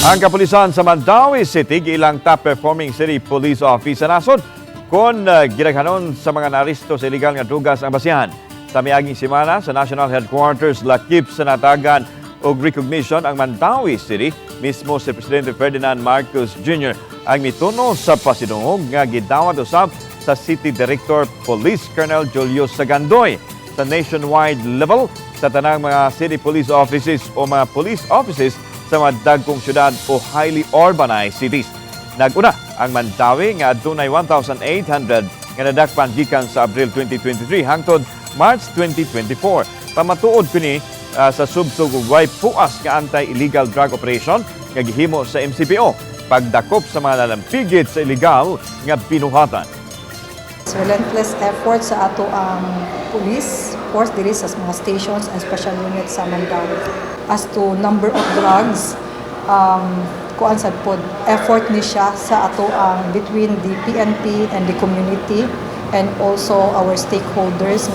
Ang kapulisan sa Mandaue City giilang top performing city police office sa nasod kung gidaghanon sa mga naaresto sa illegal nga drugas ang basihan. Sa miaging semana sa National Headquarters, lakip sa natagan og recognition ang Mandaue City. Mismo si Presidente Ferdinand Marcos Jr. ang mituno sa pasidungog nga gidawat usab sa City Director Police Colonel Julio Sagandoy sa nationwide level sa tanang mga city police offices o mga police offices sa mga dagkong syudad o highly urbanized cities. Nag-una ang Mandaue nga adunay 1,800 nga nadakpan gikan sa Abril 2023 hangtod March 2024. Pamatuod kini sa subsog ug way puas nga anti-illegal drug operation nga gihimo sa MCPO pagdakop sa mga nalampigit sa illegal nga binuhatan. Relentless effort sa ato ang police force diri sa mga stations and special units sa Mandaue. As to number of drugs, kuan sad pod, effort ni siya sa ato ang between the PNP and the community and also our stakeholders.